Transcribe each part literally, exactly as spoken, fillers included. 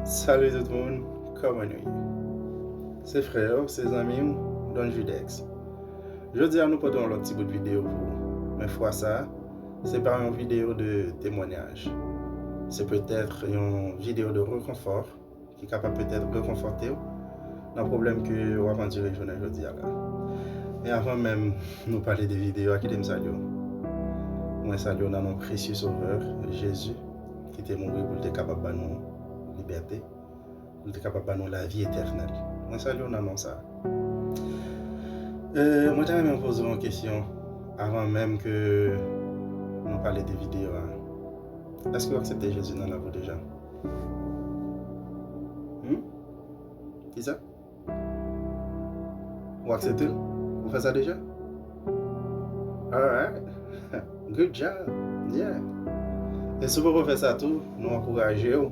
Salut tout moun, kòman nou ye? Se frè w, se zanmi w, Don Judex. Jodi a nou pote yon lòt ti bout videyo pou ou. Men fwa sa a, se pa yon videyo de temwanyaj. Se petèt yon videyo de rekonfò ki kapab petèt rekonfòte w nan pwoblèm ke w ap andire jounen jodi a la. E avan menm nou pale de videyo a, kite m salye w. Mwen salye w nan non presye Sovè, Jezi, ki te mouri pou l te kapab ban nou libète, pou l te kapab ban nou lavi etènèl. Mwen salye w nan non sa a. E, mwen ta renmen poze w yon kesyon avan menm ke nou pale de videyo a. Èske w aksepte Jezi nan lavi w deja? Hmm? Kisa? Ou aksepte l? Ou fè sa deja? Alright. Good job. Yeah. E si w poko fè sa tou, nou ankouraje w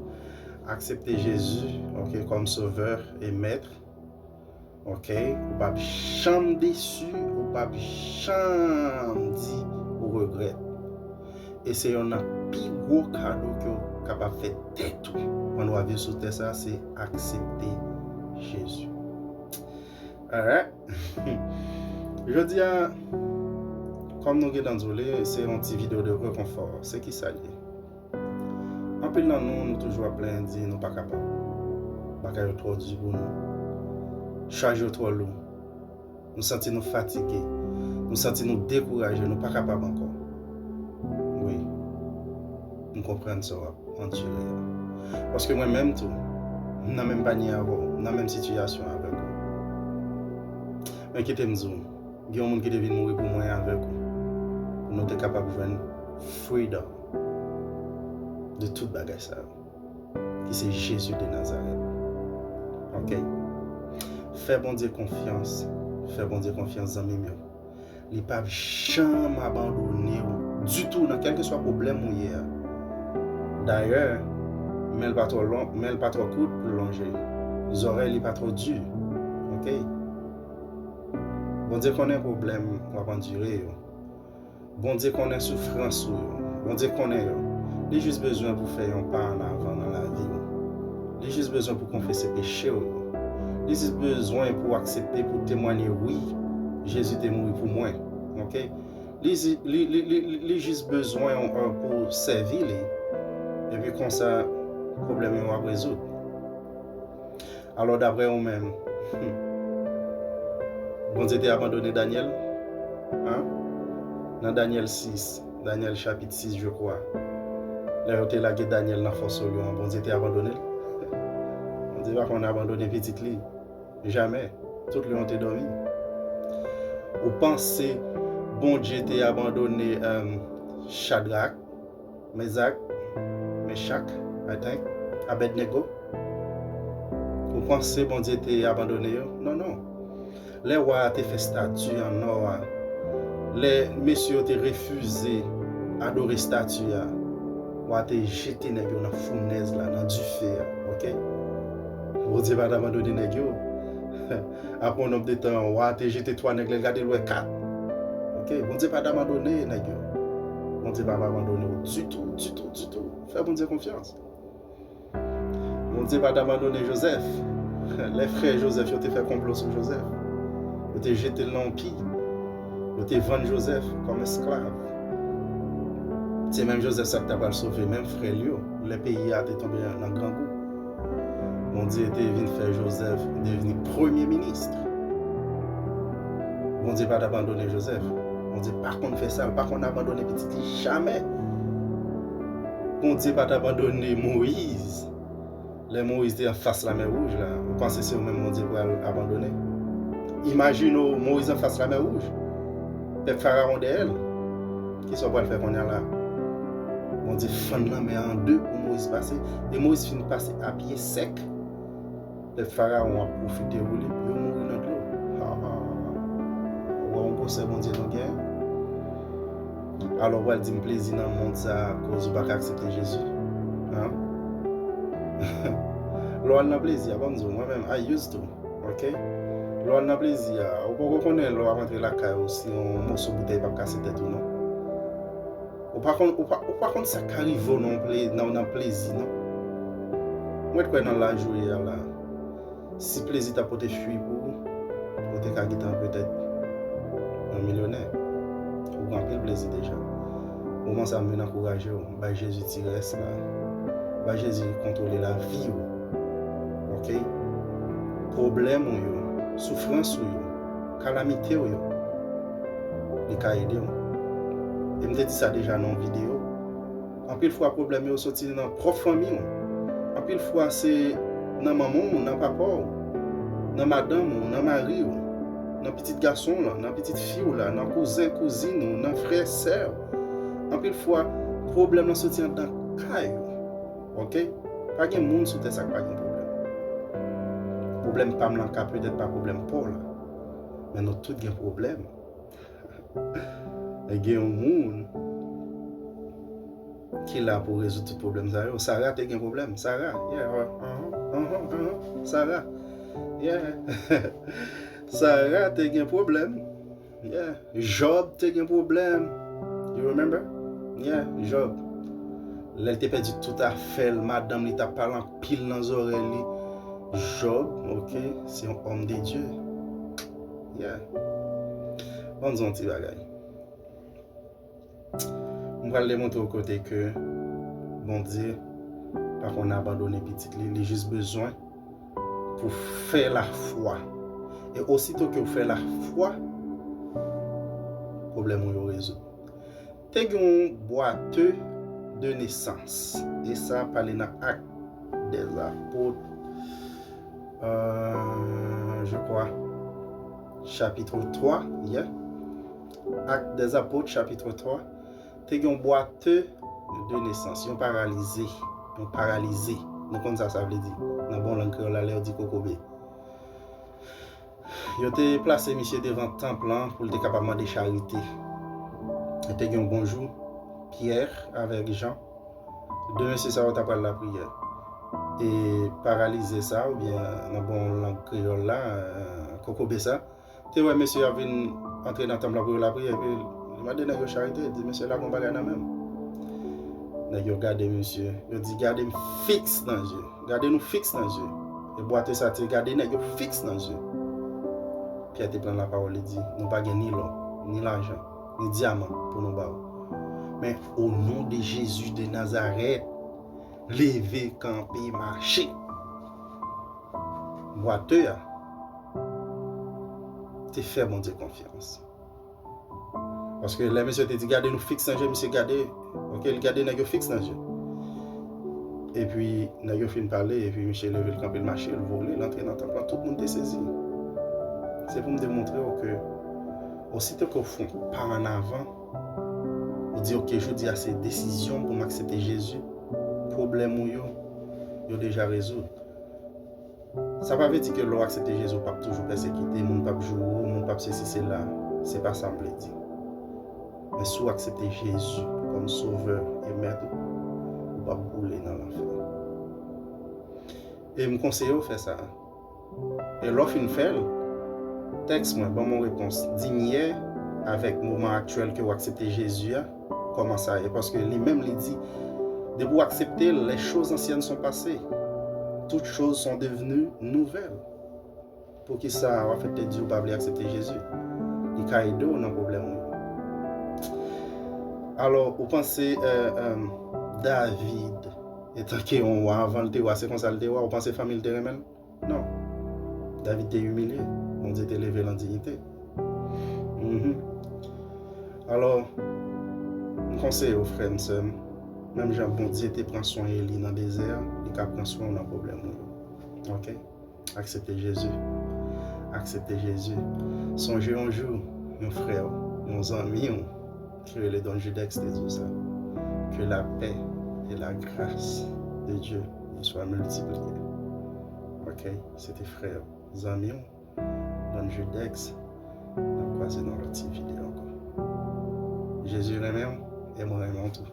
aksepte Jezi, ok, kòm Sovè e Mèt. Ok? Ou p ap janm desi, ou p ap janm di ou regrèt. E se yonn nan pi gwo kado ke w kapab fè tèt ou pandan w ap viv sou tè sa, se aksepte Jezi. Alright? Jodi a, kòm nou gentan di w li, se yon ti videyo de rekonfò. Se kisa l ye? Anpil nan nou, nou toujou ap plenyen di nou pa kapab. Bagay yo twò di pou nou. Chaj yo twò lou. Nou santi nou fatige. Nou santi nou dekouraje, nou pa kapab ankò. Wi. M konprann sa w ap andire a. Paske mwen menm tou, m nan menm panye avè w, m nan menm sitiyasyon avèk ou. Men kite m di w, gen yon moun ki te vin mouri pou mwen avèk ou. Pou nou te kapab jwenn freedom de tout bagay sa yo. Ki se Jezi de Nazarèt. Ok? Fè Bondye konfyans. Fè Bondye konfyans, zanmi m yo. Li p ap janm abandone w ditou nan kèlkeswa pwoblèm ou ye a. Dayè, men l pa twò lon, men l pa twò kout pou l lonje. Zòrèy li pa twò di. Ok? Bondye konnen pwoblèm w ap andire yo. Bondye konnen soufrans ou yo. Bondye konnen yo. Li jis bezwen pou fè yon pa an avan nan lavi w. Li jis bezwen pou konfese peche w yo. Li jis bezwen pou aksepte, pou temwanye, wi, Jezi te mouri pou mwen. Ok? Li, zi- li, li, li, li, li jis bezwen, euh, pou sèvi li. Epi konsa, pwoblèm yo ap rezoud. Alò, daprè ou menm, hmm, Bondye te abandone Danyèl? Hein? Nan Danyèl sis, Danyèl chapit sis, je crois. Lè yo te lage Danyèl nan fò sou lyon an, Bondye te abandone l? Bondye pa konn abandone pitit li. Jamè. Tout lyon te dòmi. Ou panse Bondye te abandone, euh, Chadrak, Mezak, Mechak, I think, Abednego? Ou panse Bondye te abandone yo? Non, non. Lè wa a te fè estati an nò a, lè mesye yo te refize adore estati a, wa a te jete nèg yo nan founèz la, nan dife a, ok? Bondye pa t abandone nèg yo. Apre yon nonb de tan, wa a te jete twa nèg, lè l gade, l wè kat. Ok? Bondye pa t abandone nèg yo. Bondye pa abandone w ditou, ditou, ditou. Fè Bondye konfyans. Bondye pa t abandone Jozèf. Lè frè Jozèf yo te fè konplo sou Jozèf, yo te jete l nan yon pi. Yo te vann Jozèf kòm esklav. Se menm Jozèf sa ki ta pral sove menm frè l yo, lè peyi a te tonbe nan grangou. Bondye te vin fè Jozèf devni premye minis. Bondye pa t abandone Jozèf. Bondye pa konn fè sa, l pa konn abandone pitit li jamè. Bondye pa t abandone Moyiz. Lè Moyiz te anfas Lamè Wouj la, ou panse se ou menm Bondye pral abandone? Imajine w, Moyiz anfas Lamè Wouj. Pèp Farawon dèyè l. Kisa w pral fè kounye a la? Bondye fann lanmè a an de pou Moyiz pase, e Moyiz fin pase a pye sèk. Pèp Farawon ap pwofite ou li, yo mouri nan dlo. Ha, ha. Ou wè yon gwosè Bondye nou gen? Alò, ou pral di m plezi nan mond sa a koz ou pa ka aksepte Jezi? Hein? Lè w al nan plezi a, ban m di w, mwen menm, I used to, ok? Lè w al nan plezi a, ou poko konnen lè w ap antre lakay ou, si yon moso boutèy p ap kase tèt ou, non. Ou pa konn, ou pa, ou pa konn sa k ka rive w nan yon ple-, nan, nan plezi, non. Mwen kwè nan laj ou ye a la, si plezi ta pote fwi pou ou, ou te ka gentan petèt yon milyonè. Ou gen anpil plezi deja. Moman sa a, m vin ankouraje w, bay Jezi ti rès la. Bay Jezi kontwole lavi w. Oke? Pwoblèm ou yo, soufrans ou yo, kalamite w yo, li ka ede w. E m te di sa deja nan yon videyo. Anpil fwa, pwoblèm yo soti nan pwòp fanmi w. Anpil fwa, se nan manman w, nan papa w, nan madanm ou, nan mari w, nan pitit gason w lan, nan pitit fi w la, nan kouzen, kouzin ou, nan frè, sè w. Anpil fwa, pwoblèm lan soti anndan kay ou. Oke? Pa gen moun sou tè sa k pa gen pwoblèm. Pwoblèm pa m lan ka petèt pa pwoblèm pa w la. Men nou tout gen pwoblèm. E gen yon moun ki la pou rezoud tout pwoblèm sa yo. Sara te gen pwoblèm. Sara, yeah, uh, uh, uh, uh, Sara, yeah. Sara te gen pwoblèm. Yeah. Jòb te gen pwoblèm. You remember? Yeah, Jòb. Lè l te pèdi tout afè l, madanm li t ap pale anpil nan zòrèy li. Jòb, oke, se yon homme de Dieu. Yeah. Ban m di w yon ti bagay. M pral demontre w kote ke Bondye pa konn abandone pitit li, li jis bezwen pou fè lafwa. E osito ke w fè lafwa, pwoblèm ou yo rezoud. Te gen yon boiteux de naissance. E sa pale nan Actes des Apôtres, euh, je crois, chapitre trois, yeah. Actes des Apôtres, chapitre trois. Te gen yon boiteux de naissance, yon paralize, yon paralize. Nou konn sa sa vle di. Nan bon lang kreyòl la, lè yo di kokobe. Yo te plase misye devan tanp lan pou l te kapab mande charite. E te gen yon bon jou, Pyè avèk Jan, de mesye sa yo t ap al lapriyè. E paralize sa, oubyen nan bon lang kreyòl la, euh, kokobe sa, te wè mesye ap vin antre nan tanp lan pou yo lapriyè, epi li mande nèg yo charite, li di, "Mesye la gon bagay nan men l." Nèg yo gade misye, yo di, "Gade m fiks nan zye. Gade nou fiks nan zye." E bwate sa te gade nèg yo fiks nan zye. Pyè te pran lapawòl, li di, "Nou pa gen ni lò, ni lajan, ni dyaman pou nou ba ou. Men, o non de Jezi de Nazarèt, leve, kanpe, mache." Bwate a te fè Bondye konfyans. Paske lè mesye te di, "Gade nou fiks nan je," misye gade, oke, li gade nèg yo fiks nan je. Epi, nèg yo fin pale, epi misye leve, l kanpe, l mache, l vole, l antre nan tanp lan, tout moun te sezi. Se pou m demontre w ke, osito ke w fè yon pa an avan, ou di, "Oke, jodi a se desizyon pou m aksepte Jezi," pwoblèm ou yo, yo deja rezoud. Sa pa vle di ke lè w aksepte Jezi, ou p ap toujou pèsekite, moun p ap joure w, moun p ap sesi sela. Se pa sa m vle di. Men si w aksepte Jezi kòm Sovè e Mèt ou, ou p ap boule nan lanfè. E m konseye w fè sa. E lè w fin fè l, tèks mwen, ban m yon repons. Di m yè avèk moman aktyèl ke w aksepte Jezi a, kòman sa ye? Paske li menm li di, depi w aksepte l, les choses anciennes sont passées. Toutes choses sont devenues nouvelles. Poukisa w ap fè tèt di w pa vle aksepte Jezi? Li ka ede w nan pwoblèm ou yo. Alò, ou panse, euh, euh, David, etanke yon wa, anvan l te wa, se konsa l te wa, ou panse fanmi l te renmen l? Non. David te imilye. Bondye te leve l an diyite. Mhm. Alò, m konseye w, frè m, sè m, menm jan Bondye te pran swen Eli nan dezè a, li ka pran swen w nan pwoblèm ou yo. Oke? Aksepte Jezi. Aksepte Jezi. Sonje yon jou, yon frè w, yon zanmi w, ki rele Don Judex te di w sa. Que la paix et la grâce de Dieu vous soit multipliée. Oke? Se te frè w, zanmi w, Don Judex. N ap kwaze nan lòt ti videyo ankò. Jezi renmen w, e mwen renmen w tou.